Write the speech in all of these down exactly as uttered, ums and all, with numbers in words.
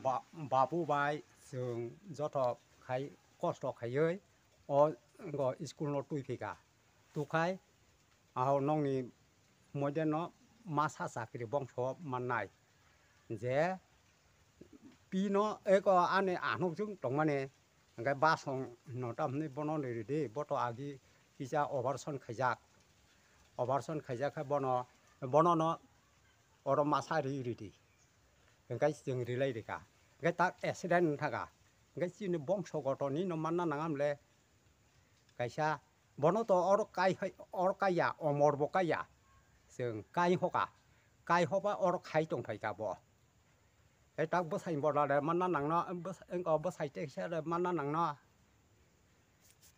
Ba-, babu bai chwng joto khai kosto khaiwi o, o school no twi phika. Tukhai, aho nokni moideno masa chakri bongso mannai. Je pino eko ani anokjwng tongmani, hwnkhe basong no tamni bono ni ridi, boto agi kisa operation khaijak. Operation khaijak khe bono, bonono oro masa ri ridi. Hwnkhe chwng rilai rikha. Hwnkhe tak accident wngkha. Hwnkhe chini bongso gotoni no manna nangam le kaisa. Bono to oro kai hai, oro kaiya, omor bo kaiya. Chwng kai hoka. Kai hoba oro khai tong phaika bo. Hei tak bwsai bola de manna nangno, bwsai, engko bwsai teksa de manna nangno.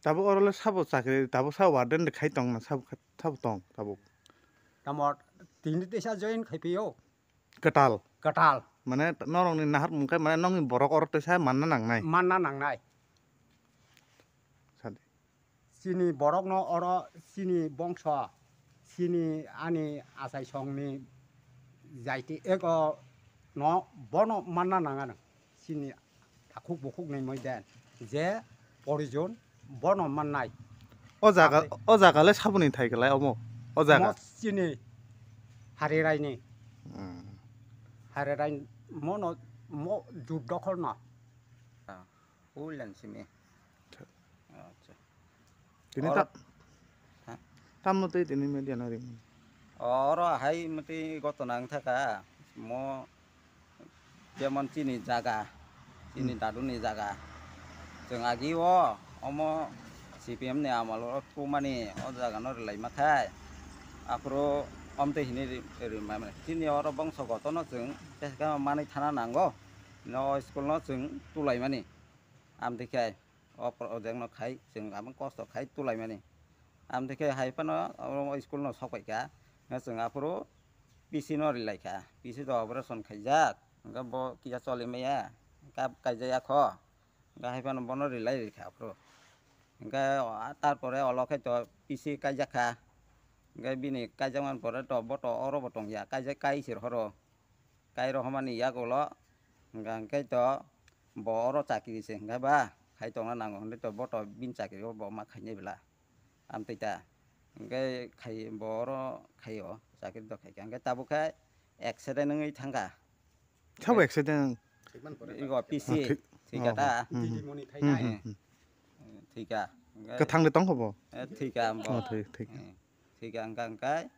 Tabuk oro le sabo chakri, tabuk sabo warden de khai tong na, sabo, sabo tong tabuk. Tamo tini teisa join khai pio. Kwtal. Kwtal. Mane norokni nahar mungkhe mane nokni borok oro teisa manna nangnai. Manna nangnai. Sadi. Chini borokno oro chini bongso, chini ani achaisongni jaiti ego no bono manna nangano. Chini takhuk bukhuk ni moiden je porijon bono mannai. O jaga, Abo o jaga le saboni thai kwlai omo. O jaga. Mo chini Hari Raini. Hmm. Hari Raini mono mo jub dokhol no. Ah, ulen simi. Acha. Acha. Tini oro ta-, ha? Tamno tei tini media no ring. Oro hai mati gotona wngthaka mo jemon chini jaga, chini Hmm. daduni jaga. Chwng agi o omo C P M ni amal o tumani o jaga no rwlai ma khai. Aphuru omtwi hini ri-, ri ma mani. Chini oro bongso gotono chwng teskha manwi thana nango. No school no chwng tulai mani. Amtwi khe o project no khai chwng abang kosto khai tulai mani. Amtwi khe hai phano o school no sok pai kha. Chwng aphuru P C no rilai kha. P C to operation khaijak. Hwnkhe bo kisa choli maya. Kap kaijaya kho. Hwnkhe hai phano bono rilai rikha aphuru. Hwnkhe o, tarpore olo khe to P C kaijak kha. Hwnkhe bini kaijak man pore to bo to oro bo tongya. Kaijak kai sir horo. Kai rohormani yagulo, hwnkha hwnkhe to bo oro chakri se hwnkha ba, khai tongna nango hwnwi to bo to bini chakri o bo ma khainai bwla. Amtwi ta, hwnkhe khai bo oro khaio, chakri to khaikha. Hwnkhe tabuk khe accident wngwi thangkha. Sabo accident? Igo P C, Ah, thik-, thwikha oh, ta? Hmm, hmm, hmm. Thwikha. Hwnkhe Kwthang de tongkha bo? Eh, thwikha bo. Oh, thwi-, thwikha. Hmm. Thwikha hwnkha hwnkhe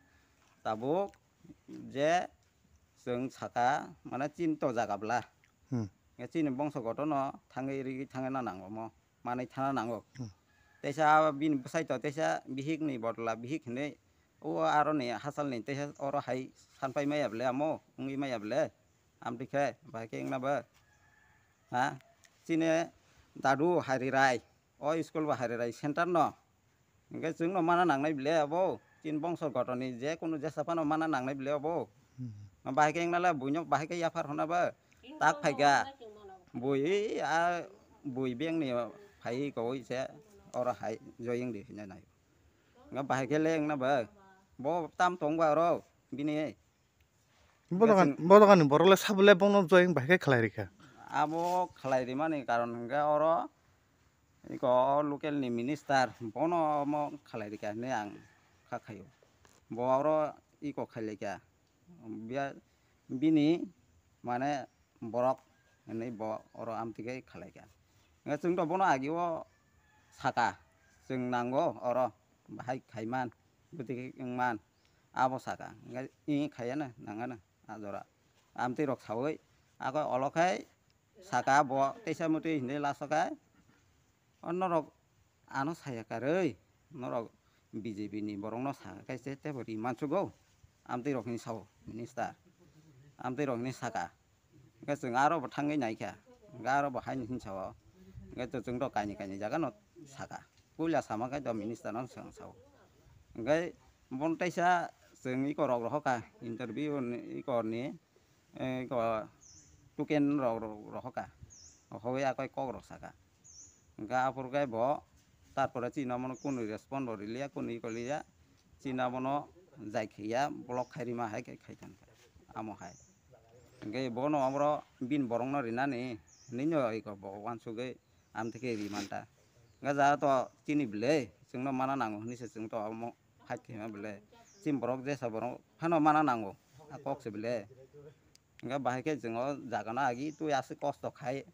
tabuk je chwng saka, mane, chini to jaga bwla. Hmm. Chini bongso gotono thangwi rigwi thangna nango mo, manwi thana nango. Hmm. Teisa bini bwsai to teisa bihik ni bodol a bihik hinwi o aroni hachal ni teisa oro hai sanpai maya bwle amo, wngwi maya bwle. Amtwi khe bahai khe wngna bo. Ha? Chini dadu Hari Rai, o school bo Hari Rai center no. Hwnkhe chwngno mana nangnai bile abo, chini bongso gotoni je kunu jesa phano mana nangnai bile abo. Hmm. Bahai khe wngna le buino bahai khe yaphar hwnna ba tak phaikha. Bui a bui bengni phai kowoi se oro hai joyeng di hinna nai. Wngkha bahai khe le wngna ba bo tam tong ba oro bini. Bodokan, bodokan ni borok le sabo le bono join bahai khe khlai rikha. Abo khlai rimani karon hwnkhe oro iko o local ni minister bono omo khlai rikha hinwi ang kha khaio. Bo oro iko khailai kha. Bia-, bini mane borok hinwi bo oro amtwi khe khlai kha. Hwnkhe chwng to bono agi o saka chwng nango oro bahai khaiman, bwtwi khe wngman. Abo saka, hwnkhe, "Ih, khaiya na, nangya na, a jora." Amtwi rok saui, ako olo khai saka bo teisa mutwi hinwi laso khai, "O norok ano saya karwi, norok B J P ni borok no saka khai se tebo ri mansugo." Amtwi rok hinwi sao minister, amtwi rok hinwi saka. Hwnkhe chwng aro bo thangwi naikha, hwnkhe aro bo haini hinwi sao, hwnkhe to chwng to kaini kaini jaga no saka, puila sama khe to minister no chwng sao. Hwnkhe bono teisa chwng iko rok rohorkha interview ni, iko ni, eh, iko tuken rok rohorkha, rohorwi akoi kok rok saka. Hwnkhe aphuru khe bo tarpore chini omono kunu respond bo riliya, kunu iko liya, chini omono jai khiya block khai rima hai khe khai thangkha amo hai. Hwnkhe bono aboro bini borokno rinani, hinwi no iko bo uansugwi amtwkhe ri manta. Hwnkhe ja to chini bwle, chwngno mana nango hwnwi se chwng to omo fight khaima bwle. Chini borok jesa borok phano mana nango, a kok se bwle. Hwnkhe bahai khe chwng o jaga no agi twi aswk kosto khai,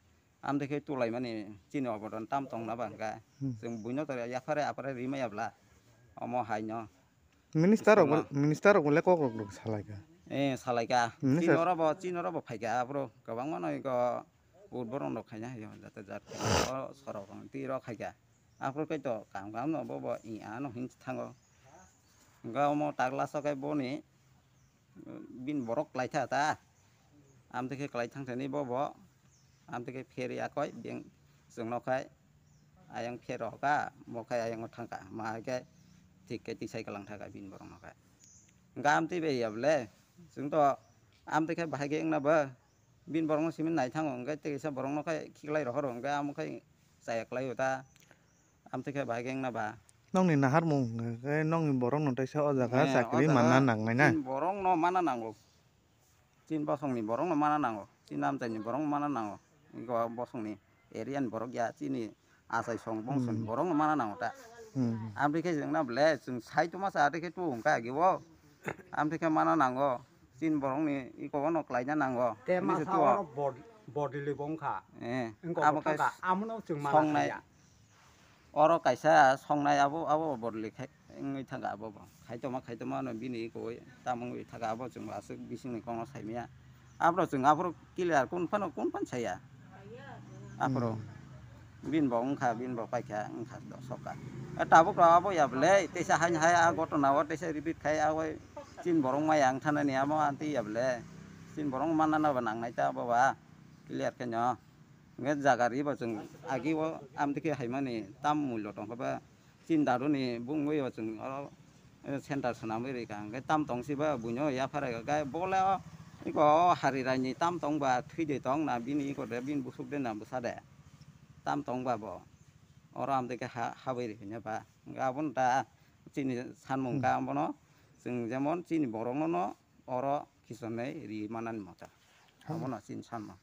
amtwkhe tulaimani chini obodan tam tongna ba hwnkhe. Hmm. Chwng buino to yaphare aphare rimaya bwla, omo hai no. Minister rok, Isingno. Minister rok le kok rok rok salai kha. Eh, salai kha. Minister. Chini oro bo, chini oro bo phai kha, aphuru kwbangma no iko vote borok no khaina hai o, jate jat khe oro sorok rok twi rok khai kha. Aphuru khe to kam kam no bo bo i ano hin thango. Hwnkhe omo tagla so khe boni, bini borok klai tha ta. Amtwkhe klai thang thani bo bo. Amtwkhe pher ya koi beng chwng no khai ayang pher rok ka, bo khai ayang thang ka. Ma hai khe thik khe tisai kwlang tha ka bini borok no khai. Hwnkhe amtwi bai ya bwle. Chwng to amtwkhe bahai khe wngna ba. Bini borok no simi nai thango hwnkhe tei kaisa borok no khai khiklai rohoro hwnkhe amo khai chaya klai o ta. Amtwkhe bahai khe wngna ba. Nokni naharmung hwnkhe nokni borok no teisa o jaga Eh, o chakri jaga manna nangnai na. Chini borok no mana nango. Chini bosongni borok no mana nango. Chini amchaini borok no mana nango. Iko bosongni area ni borok ya chini achai song bongso ni Hmm. borok no mana nango ta. Hmm. Amtwi khe chwng na bwle chwng sai tuma sa twi khe tu hwnkha agi o. Amtwi khe mana nango. Chini borok ni iko no klai na nango. Te hwnwi se masa tu o. Oro bod-, bodili bo wngkha. Eh, Wngkha abo bo khe thangkha. Amono chwng mana songnai. Khaiya. Oro kaisa songnai abo, abo bodoli khai wngwi thangkha abo bo. Khaitoma, khaitoma no bini iko tamo wngwi thangkha abo chwng aswk bisingni kokno saimaya. Aphuru chwng aphuru clear kun phano, kun phano saya. Aphuru bini bo wngkha, bini bo paikha, wngkha do sokha. E tabuk rok abo ya bwle, teisa haini hai a gotona o teisa repeat khai abo chini borok maya wng thanani amo anti ya bwle. Chini borok manna no ba nangnai ta abo ba clear khe no. Hwnkhe jaga riba chwng agi o amtwi khe haimani tam mullo tongkha ba chini daduni bungwi o chwng oro, eh, center swnamwi rikha hwnkhe tam tongsi ba buino yaphar kha bole o iko o hari raini tam tong ba thwi de tong na bini iko de bini busuk de na bwsa de tam tong ba bo oro amtwi khe ha habwi rihino ba hwnkhe abono ta chini sanmung Hmm. Ka abono chwng jemon chini borokno no oro khichonwi ri manani mota Hmm. Abono chini sanmung.